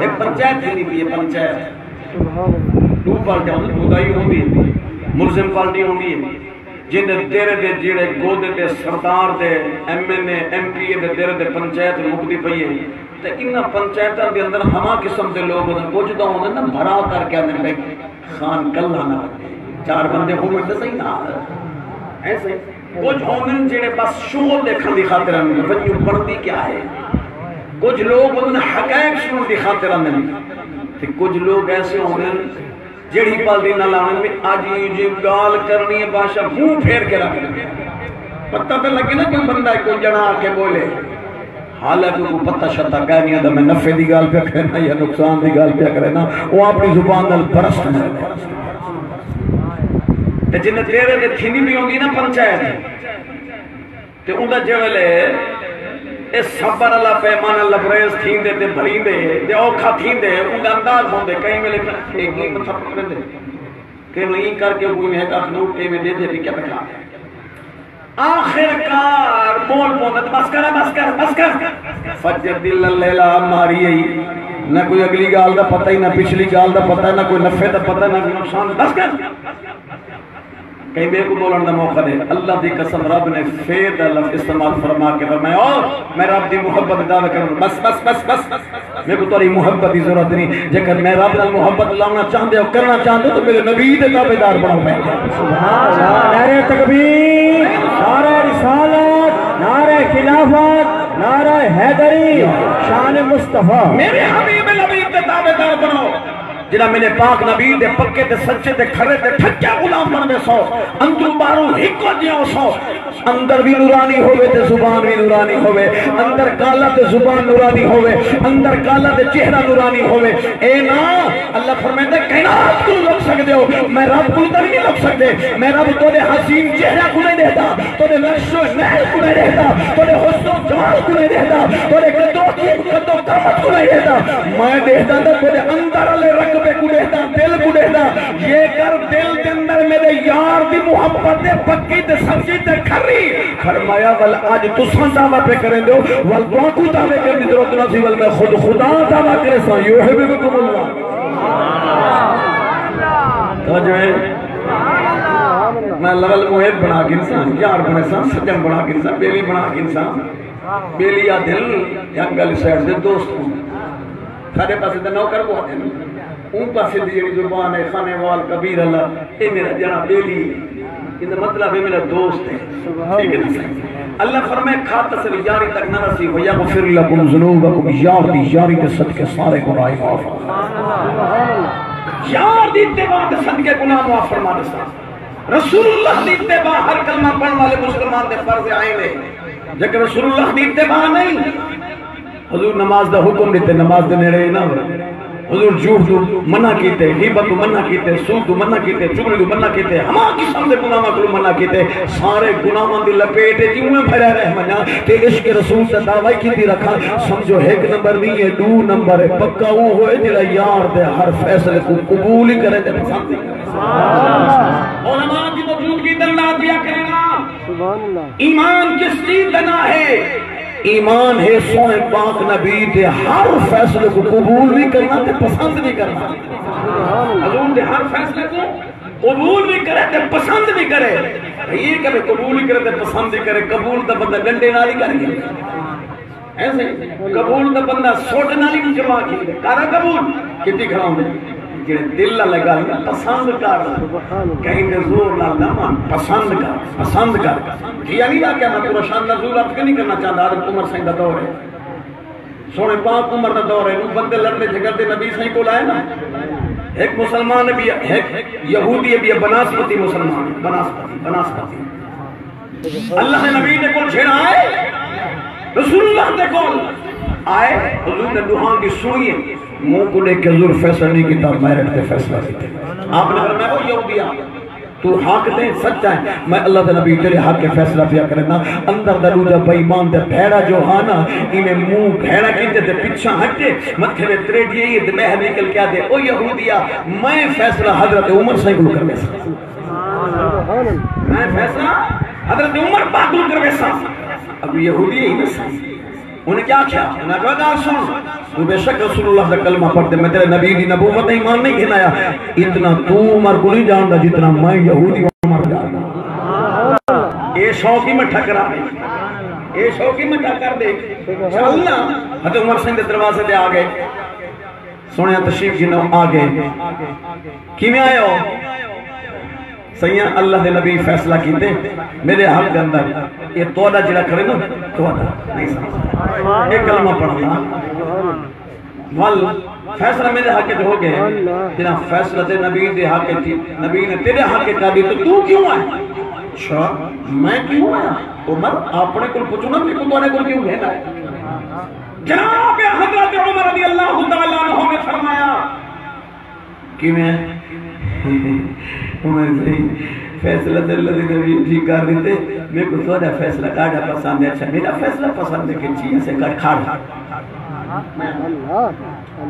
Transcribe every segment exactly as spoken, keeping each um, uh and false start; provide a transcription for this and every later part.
ایک پنچایت تھیندی پئی ہے، پنچایت۔ ݙو پارٹیاں ہوندیاں، خدائی ہوندی ہے، ملزم پارٹی ہوندی ہے، جیندے دیرے دے جیڑھے گودے تے سردار دے، ایم این اے، ایم پی اے دے دیرے دے پنچایت مکدی پئی ہے۔ تے انہاں پنچایتاں دے اندر ہما قسم دے لوگ ہوندن، کجھ تاں ہوندن نا، بھرا کر کے آندن، بھئی خان کلھا نہ ونڄے، چار بندے ہوون تے صحیح نال۔ ایسے کجھ ہوندن جیڑھے بس شغل ݙیکھݨ دی خاطر آندن، ونڄوں بݨدی کیا ہے۔ کجھ لوگ ہوندن حقائق سݨݨ دی خاطر آندن، تے کجھ لوگ ایسے ہوندن جیڑھی پل دی نہ لاوݨ، میں اڄ ایہو جی ڳالھ کرݨی ہے، بادشاہ منہ پھیر کے رکھ ݙے۔ پتہ تے لڳے نا کوئی بندہ ہے، کوئی ڄݨا آ کے ٻولے۔ حالانکہ اوکوں پتہ شتہ کائنی ہوندا میں نفع دی ڳالھ پیا کرینداں یا نقصان دی ڳالھ پیا کرینداں، او اپݨی زبان نال برسٹ مرے۔ تے جیندے دیرے تے تھیندی پئی ہوندی نا پنچایت، تے اوندا جیں ویلے اے صبر آلا پیمانہ لبریز تھیندے تے بھریندے تے اوکھا تھیندے، اوندا انداز ہوندے، کہیں ویلے اے ایں متھا پکڑیندے، کہیں ویلے ایں کر کے کوئی ہک اکھ نوٹ کہیں ویلے ݙیندے، بھی کیا بٹھا۔ آخر کار بول پوندا تے بس کر، بس کر، بس کر۔ فجر دی للیلا ماری ہئی، نہ کوئی اڳلی ڳالھ دا پتہ ہی، نہ پچھلی ڳالھ دا پتہ، نہ کوئی نفع دا پتہ، نہ کوئی نقصان، بس کر۔ کہیں ٻئے کوں ٻولݨ دا موقع ݙے۔ اللہ دی قسم، رب نے فے دا لفظ استعمال فرما کے فرمایا، او میں رب دی محبت دا دعویٰ کروں، بس، بس، بس، بس۔ میکوں تہاݙی محبت دی ضرورت نہیں۔ جیکر میں رب نال محبت لاوݨا چاہندے ہو، کرݨا چاہندے ہو، تو میرے نبی دے تابعدار بݨو پئے۔ سبحان اللہ۔ نعرہ تکبیر، نعرہ رسالت، نعرہ خلافت، نعرہ حیدری، شان مصطفیٰ۔ میرے حبیب لبیب دے تابعدار بݨو۔ جڑا میرے پاک نبی دے پکے تے سچے تے کھرے تے ٹھکیا غلام بݨ ویسو، اندروں ٻاہروں ہکو جیہاں ہوسو۔ اندر وی نورانی ہووے تے زبان وی نورانی ہووے، اندر کالا تے زبان نورانی ہووے، اندر کالا تے چہرہ نورانی ہووے۔ اے نا، اللہ فرمیندا، کائنات کوں لک سڳدے ہو، میں رب کوں تاں نہیں لک سڳدے۔ میں رب تیݙے حسین چہرہ کوں نہیں ݙیہدا، تیݙے نقش و نعل کوں نہیں ݙیہدا، تیݙے حسن و جمال کوں نہیں ݙیہدا، تیݙے قد و قد و قامت کوں نہیں ݙیہدا۔ میں ݙیہدا تاں تیݙے اندر والے رقبے کوں ݙیہدا، دل کوں ݙیہدا۔ یہ کر دل دے اندر میرے یار دی محبت دے پکی تے سچی تے کھری۔ فرمایا، ول اڄ تساں دعویٰ پئے کریندے ہو، ول تہاکوں دعوے کرݨ دی ضرورت نہ سی، ول میں خود خدا دعویٰ کریساں، یحببکم اللہ۔ توجہ ہے؟ میں لول محب بݨا گھنساں، یار بݨیساں، سڄݨ بݨا گھنساں، ٻیلی بݨا گھنساں۔ ٻیلی آہدن جنگل سائیڈ دے دوست کوں۔ ساݙے پاسے تے نوکر کوں آہدن۔ اوں پاسے دی جیڑھی زبان ہے، خانیوال، کبیر اللہ، اے میرا ڄݨا ٻیلی ہے۔ ایندا مطلب ہے میرا دوست ہے۔ ٹھیک ہے نا سائیں؟ اللہ فرمائے، کھا تے صرف یاری تک نہ رسی، ویغفر لکم ذنوبکم، یار دی یاری دے صدقے سارے گناہ معاف۔ یار دی اتباع دے صدقے گناہ معاف فرما ݙیساں۔ رسول اللہ دی اتباع ہر کلمہ پڑھݨ والے مسلمان دے فرض عین ہے۔ جیکر رسول اللہ دی اتباع نہیں، حضور نماز دا حکم ݙتے، نماز دے نیڑے نہ ہووے۔ حضور جھوٹ توں منع کیتے، غیبت توں منع کیتے، سود توں منع کیتے، چغلی توں منع کیتے، ہما قسم دے گناہاں کوں منع کیتے۔ سارے گناہاں دی لپیٹ وچ اونویں بھریا رہ ونڄاں تے عشق رسول دا دعویٰ ہی کیتی رکھاں۔ سمجھو ہک نمبر نہیں ہے، ݙو نمبر ہے، پکا او ہوئے جڑا یار دے ہر فیصلے کوں قبول ہی کرے تے پسند ہی کرے۔ علماء دی موجودگی دا انداز پیا کرے نا۔ سبحان اللہ۔ ایمان کس چیز دا ناں ہے؟ ایمان ہے سوہݨے پاک نبی دے ہر فیصلے کوں قبول وی کرݨا تے پسند وی کرݨا۔ سبحان اللہ۔ حضور دے ہر فیصلے کوں قبول وی کرے تے پسند وی کرے۔ بھئی اے کبھی قبول ہی کرے تے پسند ہی کرے، قبول تاں بندہ ݙنڈے نال ہی کر گھندا۔ ایسے قبول دا بندہ سوٹ نال ہی کروا گھندا۔ کارا قبول کیتی کھڑا ہوندے۔ جڑے دل نال ڳالھ نا پسند کر، کہیں دے زور نال نہ من، پسند کر، پسند کر۔ تھی نہیں آکھیا میں پورا شان نزول آپ کے نہیں کرنا چاہندا، حضرت عمر سائیں دا دور ہے۔ سوہݨے پاک عمر دا دور ہے، او بندے لڑدے جھگڑدے نبی سائیں کول آئے نا۔ ہک مسلمان بھی، ہک یہودی بھی، بناسپتی مسلمان، بناسپتی، بناسپتی۔ اللہ دے نبی دے کول چھیڑا آئے، رسول اللہ دے کول آئے، حضور نے ݙوہاں دی سݨی ہے، منہ کوں ݙیکھ کے حضور فیصلہ نہیں کیتا، میرٹ تے فیصلہ کیتے۔ آپ نے فرمایا، او یہودیا، تو حق تے سچا ہے، میں اللہ دے نبی تیرے حق کے فیصلہ پیا کرنا۔ اندر دا ݙوجھا بے ایمان تے بھیڑا جو ہا نا، اینے منہ بھیڑا کیتے تے پچھاں ہٹے، متھے دے تریڈیے تے ٻاہر نکل کے آہدے، او یہودیا، میں فیصلہ حضرت عمر سائیں کوں کرویساں۔ میں فیصلہ حضرت عمر پاک کوں کرویساں۔ اب یہودی ہی ݙسے۔ انہیں کیا آکھیا؟ انہیں آکھیا، ڳالھ سُݨ، توں بے شک رسول اللہ دا کلمہ پڑھ تے میں تیرے نبی دی نبوت تے ایمان نہیں گھن آیا، اتنا توں عمر کوں نہیں ڄاݨدا جتنا میں یہودی عمر ڄاݨداں۔ اے شوق ہی مٹھا کرا ݙے، اے شوق ہی مٹھا کر ݙے۔ چل نا، حضرت عمر سئیں دے دروازے تے آ ڳئے۔ سوہݨیا تشریف گھنو، آ ڳئے۔ کیویں آئے ہو؟ سئیاں، اللہ دے نبی فیصلہ کیتے میݙے حق دے اندر، اے تہاݙا جیڑھا کھڑے نا، تہاݙا نہیں سمجھدا۔ اے کلمہ پڑھݨ دا۔ ول فیصلہ میݙے حق وچ ہو ڳئے۔ جیڑھا فیصلہ تے نبی دے حق وچ، نبی نے تیݙے حق وچ کر ݙتا، توں کیوں آئے؟ اچھا، میں کیوں آیا؟ عمر، اپݨے کول پچھو نا، میکوں تہاݙے کول کیوں گھن آئے؟ جناب حضرت عمر رضی اللہ تعالیٰ عنہ نے فرمایا، کیویں؟ عمر سئیں، فیصلہ تے اللہ دے نبی جی کر ݙتے، میکوں تہاݙا فیصلہ ݙاڈھا پسند ہے۔ اچھا، میݙا فیصلہ پسند ہے کہ جی اسے کر کھڑ۔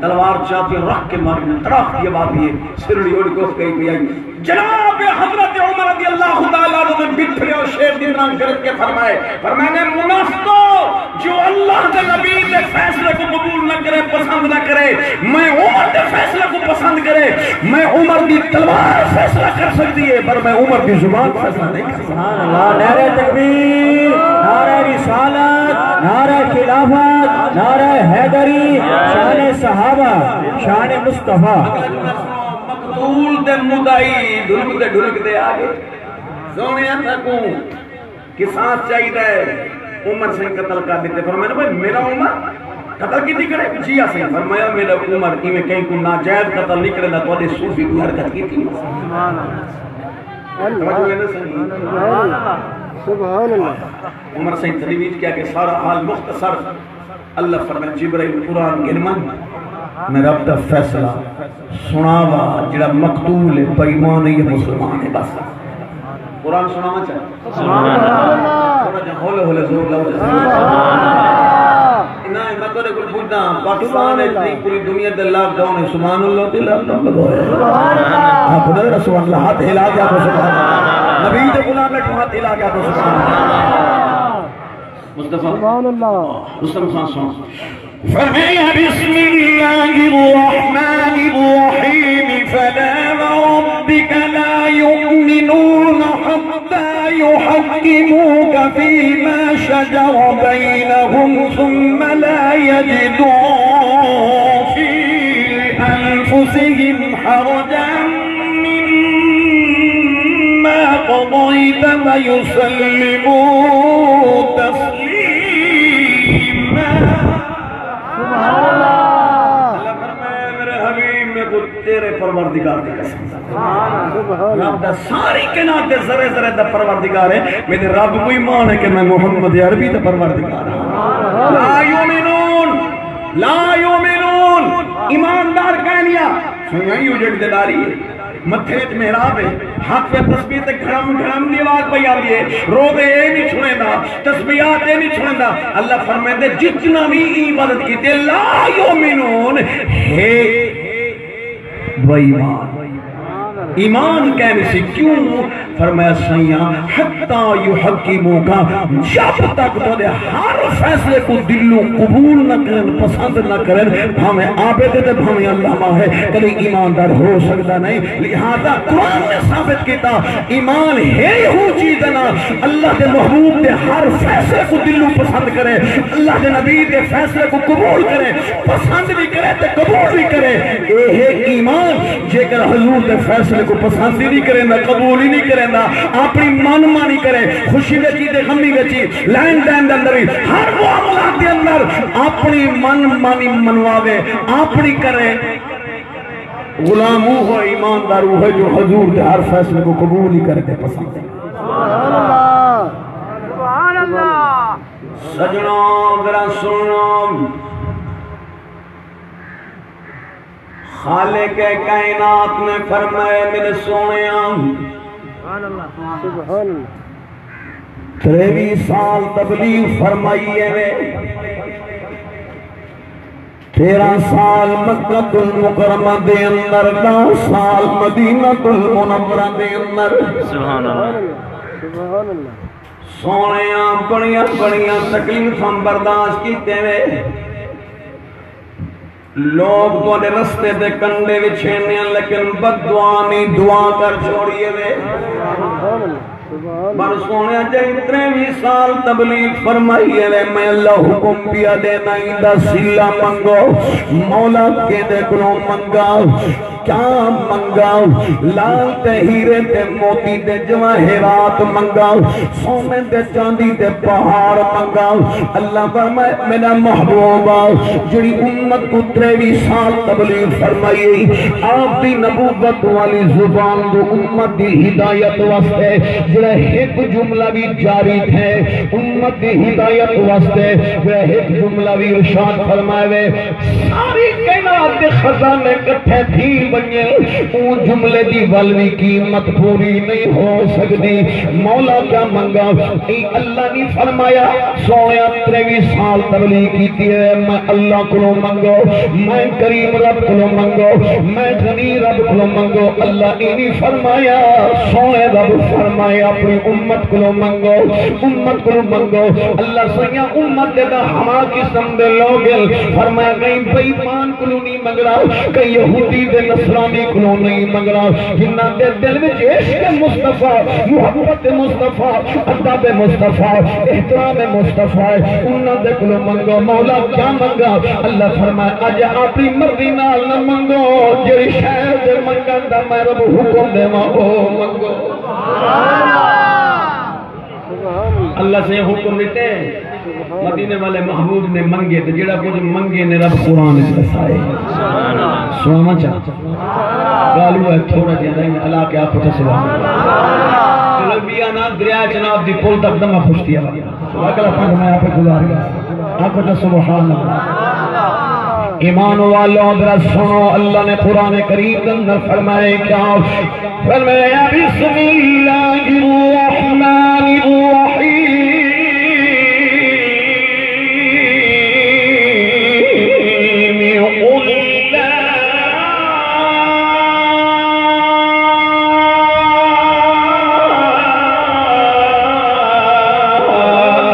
تلوار چاتی رکھ کے ماری، تڑاک دی آواز دی، سرڑی اُݙ کے اُٹھ ڳئی پئی آئی۔ جناب حضرت عمر رضی اللہ تعالیٰ عنہ نے بتھرے اور شیر دی طرح گرج کے فرمائے، فرمایا، منافقو، جو اللہ دے نبی دے فیصلے کو قبول نہ کرے، پسند نہ کرے، میں عمر دے فیصلے کو پسند کرے، میں عمر دی تلوار فیصلہ کر سکدی ہے، پر میں عمر دی زبان فیصلہ نہیں کر سکدی۔ سبحان اللہ، نعرہ تکبیر، نعرہ رسالت، نعرہ خلافت، نعرہ حیدری، شان صحابہ، شان مصطفیٰ۔ مقتول دے مدعی ڈھلکدے ڈھلکدے آ ڳئے۔ سوہݨیا، تیکوں قصاص چاہیدا ہے، عمر سئیں قتل کر ݙتے۔ فرمایا، بھائی، میݙا عمر قتل کیتی کھڑے؟ جی ہاں سئیں۔ فرمایا، میݙا عمر ایویں کہیں کوں ناجائز قتل نہیں کریندا، تہاݙے صوفی کوئی حرکت کیتی؟ سبحان اللہ۔ توجہ ہے نا سئیں؟ سبحان اللہ۔ سبحان اللہ۔ عمر سئیں تھلی وچ کیا کہ سارا حال مختصر۔ اللہ فرمائے، جبرائیل، قرآن گھن ونڄ، میں رب دا فیصلہ سݨاوا، جیڑھا مقتول ہے، بے ایمان ہے یا مسلمان ہے، بس۔ قرآن سݨاواں چا؟ سبحان اللہ۔ تھوڑا جیہا ہولے ہولے زور لاؤ۔ سبحان اللہ۔ نہ، میں تہاݙے کول پچھدا، پاکستان وچ نہیں، پوری دنیا تے لاک ڈاؤن ہے، سبحان اللہ تے لاک ڈاؤن لڳا ہویا ہے۔ سبحان اللہ۔ آکھو نا ذرا سبحان اللہ، ہتھ ہلا کے آکھو سبحان اللہ۔ نبی دے غلام بیٹھو، ہتھ ہلا کے آکھو سبحان اللہ۔ مصطفیٰ۔ سبحان اللہ۔ رستم خان سݨ۔ فرمایا، بسم اللہ الرحمن الرحیم، فلا وربک لا یؤمنون حتی یحکموک فیما شجر بینہم ثم لا یجدوا فی انفسہم حرجا مما قضیت ویسلموا تسلیما۔ سبحان اللہ۔ اللہ فرمائے، میرے حبیب، میکوں تیرے پروردگار دی قسم۔ سبحان اللہ۔ رب دا ساری کائنات دے ذرے ذرے دا پروردگار ہے۔ میݙے رب کوں ایمان ہے کہ میں محمد عربی دا پروردگار ہاں۔ لا یؤمنون، لا یؤمنون، ایماندار کائنی آ۔ سنگائی اجڑ دے ڈاری ہے۔ متھے وچ محراب ہے، ہتھ وچ تسبیح تے گھڑم گھڑم دی آواز پئی آندی ہے۔ روزے اے نہیں چھڑیندا، تسبیحات اے نہیں چھڑیندا۔ اللہ فرمیندے، جتنا وی عبادت کیتی، لا یؤمنون، ہے بے ایمان۔ ایمان کائنی سی، کیوں؟ فرمایا، سئیاں، حتی یحکموک، جب تک تہاݙے ہر فیصلے کوں دلوں قبول نہ کرن، پسند نہ کرن، بھاویں عابد تے بھاویں علامہ ہے، کدی ایماندار ہو سڳدا نہیں۔ لہذا قرآن نے ثابت کیتا، ایمان ہے ہو چیز ہے نا، اللہ دے محبوب دے ہر فیصلے کوں دلوں پسند کرے، اللہ دے نبی دے فیصلے کوں قبول کرے، پسند بھی کرے تے قبول بھی کرے، اے ہے ایمان۔ جیکر حضور دے فیصلے کوں پسند ہی نہیں کریندا، قبول ہی نہیں کریندا، اپݨی من مانی کرے، خوشی وچ ہی تے غمی وچ ہی، لین دین دے اندر ہی، ہر معاملات دے اندر اپݨی من مانی منواوے، اپݨی کرے، غلام اوہو ہے، ایماندار اوہو ہے جو حضور دے ہر فیصلے کوں قبول ہی کرے تے پسند ہے۔ سبحان اللہ۔ سبحان اللہ۔ سجݨو، ذرا سݨو۔ خالق کائنات نے فرمایا، میرے سوہݨیا، سبحان اللہ، سبحان اللہ۔ تریوی سال تبلیغ فرمائی ہے وے، تیرہ سال مکۃ المکرمہ دے اندر، ݙاہ سال مدینۃ المنورہ دے اندر۔ سبحان اللہ۔ سبحان اللہ۔ سوہݨیا، بڑیاں بڑیاں تکلیفاں برداشت کیتے وے۔ لوگ تہاݙے رستے تے کنڈے وچھیندے ہن، لیکن بد دعا نہیں، دعا کر چھوڑیے وے۔ پر سوہݨیا، جئیں تریوی سال تبلیغ فرمائی ہے وے، میں اللہ حکم پیا ݙینا، ایندا صلہ منگو۔ مولا کیندے کولوں منگا؟ کیا منگا؟ لال تے ہیرے تے موتی تے جواہرات منگا؟ سونے تے چاندی تے پہاڑ منگا؟ اللہ فرمائے، میرا محبوب آ، جڑی امت کو تریوی سال تبلیغ فرمائی، آپ دی نبوت والی زبان دو امت دی ہدایت واسطے جڑا ایک جملہ بھی جاری تھے، امت دی ہدایت واسطے جڑا ایک جملہ بھی ارشاد فرمائے وے، ساری کائنات دے خزانے کٹھے تھی ونڄن، اوں جملے دی ول وی قیمت پوری نہیں ہو سڳدی۔ مولا کیا منگا؟ اے اللہ نہیں فرمایا، سوہݨیا، تریوی سال تبلیغ کیتی ہے، میں اللہ کولوں منگو، میں کریم رب کولوں منگو، میں غنی رب کولوں منگو۔ اللہ اے نہیں فرمایا، سوہݨے رب فرمائے، اپنی امت کولوں منگو، امت کولوں منگو۔ اللہ سئیاں، امت دے تاں ہما قسم دے لوگ ہن۔ فرمایا، کہیں بے ایمان کولوں نہیں منگنا، کہیں یہودی تے نصرانی کولوں نہیں منگنا، جنہاں دے دل وچ عشق مصطفیٰ، محبت مصطفیٰ، ادب مصطفیٰ، احترام مصطفیٰ، انہاں دے کولوں منگو۔ مولا کیا منگا؟ اللہ فرمائے، اڄ اپنی مرضی نال نہ منگو، جڑی شے دے منگݨ دا میں رب حکم ݙیواں، او منگو۔ اللہ سے حکم ݙتے، مدینے والے محبوب نے منگے، تے جڑا کچھ منگے نے رب قرآن وچ ݙسائے۔ سناواں چا؟ ڳالھو ہے تھوڑا جیہا، نہیں، اللہ کے آپ کو سبحان اللہ۔ جلبیہ نا دریا چناب دی پل تک دمہ خشکیا۔ اگلا پنڈ میں آپ گزار گیا۔ آپ کو سبحان اللہ۔ ایمان والو، ذرا سنو، اللہ نے قرآن کریم کے اندر فرمائے کیا؟ فرمایا، بسم اللہ الرحمن الرحیم۔ قل لا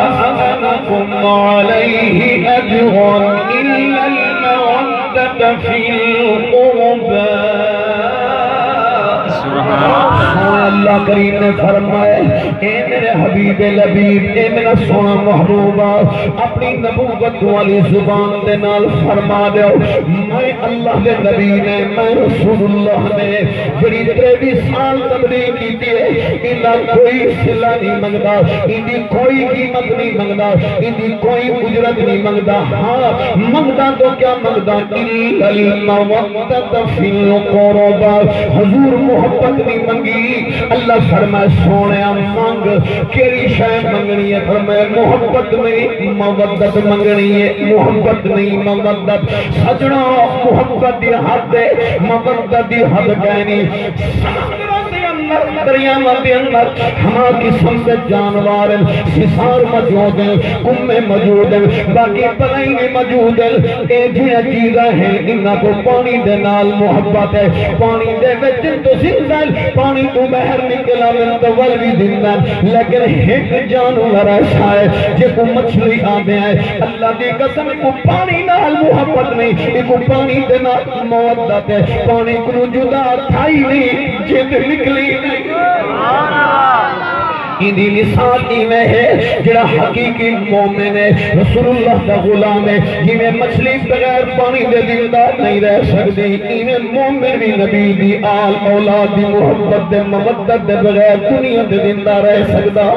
أسألكم عليه أجرا إلا المودة في القربى۔ سبحان اللہ۔ اللہ کریم نے فرمایا، اے میرے حبیب لبیب، اے میرا سوہݨا محبوبہ، اپنی نبوت والی زبان دے نال فرما ݙیو، میں اللہ دے نبی نے، میں رسول اللہ نے، جڑی تریوی سال تبلیغ کیتی ہے، ایندا کوئی صلہ نہیں منگدا، ایندی کوئی قیمت نہیں منگدا، ایندی کوئی اجرت نہیں منگدا۔ ہاں، منگدا تو کیا منگدا؟ إلا المودة في القربى۔ حضور محبت نہیں منگی۔ اللہ فرمائے، سوہݨیا، منگ، کیڑھی شے منگنی ہے؟ فرمایا، محبت نہیں، مودت منگنی ہے۔ محبت نہیں، مودت۔ سجݨو، محبت دی حد ہے، مودت دی حد کائنی۔ سمندراں دے اندر، دریاواں دے اندر ہما قسم دے جانور ہن، حصار موجود ہن، کمے موجود ہن، باقی بلائیں وی موجود ہن۔ اے جیہڑیاں چیزاں ہن، انہاں کوں پاݨی دے نال محبت ہے۔ پاݨی دے وچ تاں زندہ ہن، پاݨی توں ٻاہر نکل آون تاں ول وی زندہ ہن، لیکن ہک جانور ایسا ہے جیکوں مچھلی آہدے ہیں۔ اللہ دی قسم، کوں پاݨی نال محبت نہیں، ایکوں پاݨی دے نال مودت ہے۔ پاݨی کوں جدا تھائی نہیں، جند نکلی نہیں۔ ایندی مثال ایویں ہے، جڑا حقیقی مومن ہے، رسول اللہ دا غلام ہے، جیویں مچھلی بغیر پاݨی دے زندہ نہیں رہ سڳدی، ایویں مومن وی نبی دی آل اولاد دی محبت دے، مودت دے بغیر دنیا تے زندہ رہ سڳدا۔